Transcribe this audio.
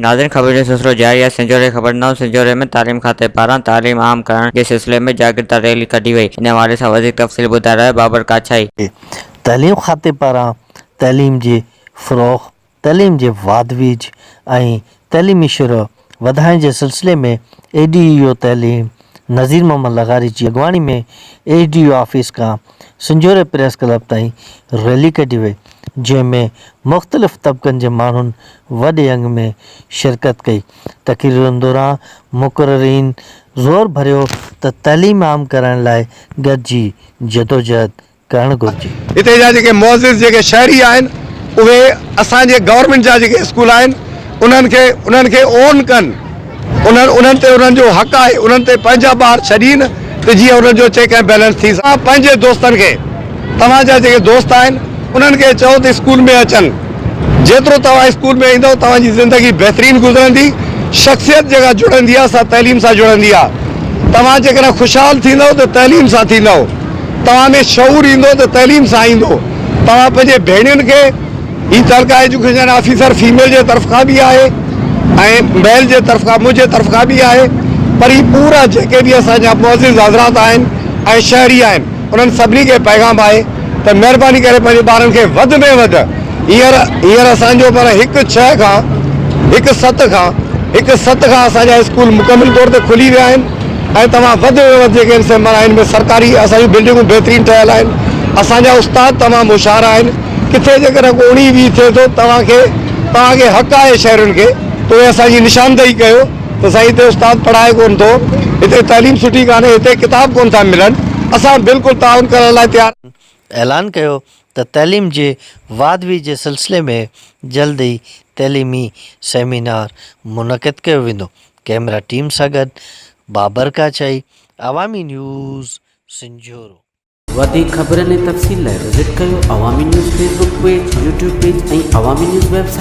ناظرين خبرن جو سلسلو جاري آهي سنجهوري خبر نو سنجهوري ۾ تعليم کاتي پاران تعليم عام ڪرڻ جي سلسلي ۾ جاڳرتا ريلي ڪڍي وئي ان حوالي سان وڌيڪ تفصيل ٻڌائي رهيو آهي بابر ڪاڇائي. تعليم کاتي پاران تعليم جي فروغ، تعليم جي واڌ ويجهه ۽ تعليمي شرح وڌائڻ جي سلسلي ۾ اي ڊي اي او تعليم نذير محمد لغاري جي اڳواڻي ۾ اي ڊي او آفيس کان سنجهوري پريس ڪلب تائين ريلي ڪڍي وئي جنهن ۾ مختلف طبقن جي ماڻهن وڏي انگ ۾ شرڪت ڪئي تقريرن دوران مقررين زور ڀريو ته تعليم عام ڪرائڻ لاء گڏجي جدوجهد ڪرڻ گهرجي. هتي جا جيڪي معزز جيڪي شهري آهن اهي اسان جي گورنمينٽ جا جيڪي اسڪول آهن انهن کي انهن کي اون ڪن انهن انهن تي انهن جو حق آهي انهن تي پنهنجا ٻار ڇڏين ته جيئن انهن جو چيڪ ۽ بيلنس ٿي سگهي. پنهنجي دوستن کي توهان جا جيڪي دوست آهن انهن کي چئو ته اسڪول ۾ اچن جيترو توهان اسڪول ۾ ايندؤ توهان جي زندگي بهترين گذرندي شخصيت جيڪا جڙندي آهي سا تعليم سان جڙندي آهي توهان جيڪڏهن خوشحال ٿيندؤ ته تعليم سان ٿيندؤ. توهان ۾ شعور ايندو ته تعليم سان ايندو. توهان پنهنجي ڀيڻين کي هي تعلقه ايجوڪيشن آفيسر فيميل جي طرف کان به آهي ۽ ميل جي طرف کان منهنجي طرف کان به آهي پر هي پورا جيڪي به اسان جا معزز حضرات آهن ۽ شهري آهن انهن سڀني کي پيغام آهي ته مهرباني ڪري پنهنجي ٻارن کي وڌ ۾ وڌ هينئر هينئر اسان جو معنيٰ هڪ ڇهه کان هڪ ست کان هڪ ست کان اسان جا اسڪول مڪمل طور تي کلي ويا آهن ۽ توهان وڌ ۾ وڌ جيڪي آهن سي معنيٰ ان ۾ سرڪاري اسان جون بلڊنگون بهترين ٺهيل آهن اسان جا استاد تمام هوشيار آهن ڪٿي جيڪڏهن ڪو اڻيهه ويهه ٿئي ٿو توهان کي توهان کي حق آهي شهرين کي ته اهي اسان جي نشاندهي ڪيو ته سائين هتي استاد پڙهائي ڪونه ٿو هتي تعليم سٺي ڪانهي هتي ڪتاب ڪونه ٿا ملن اسان بلڪل تعاون ڪرڻ لاء تيار اعلان ڪيو ته تعليم جي واڌ ويجهه جي سلسلي ۾ جلد ئي تعليمي سيمينار منعقد ڪيو ويندو. ڪئميرا ٽيم سان گڏ بابر ڪاڇائي، عوامي نيوز، سنجهورو. وڌيڪ خبرن ۽ تفصيل لاء وزٽ ڪيو Awami news Facebook page, YouTube page ۽ Awami news website.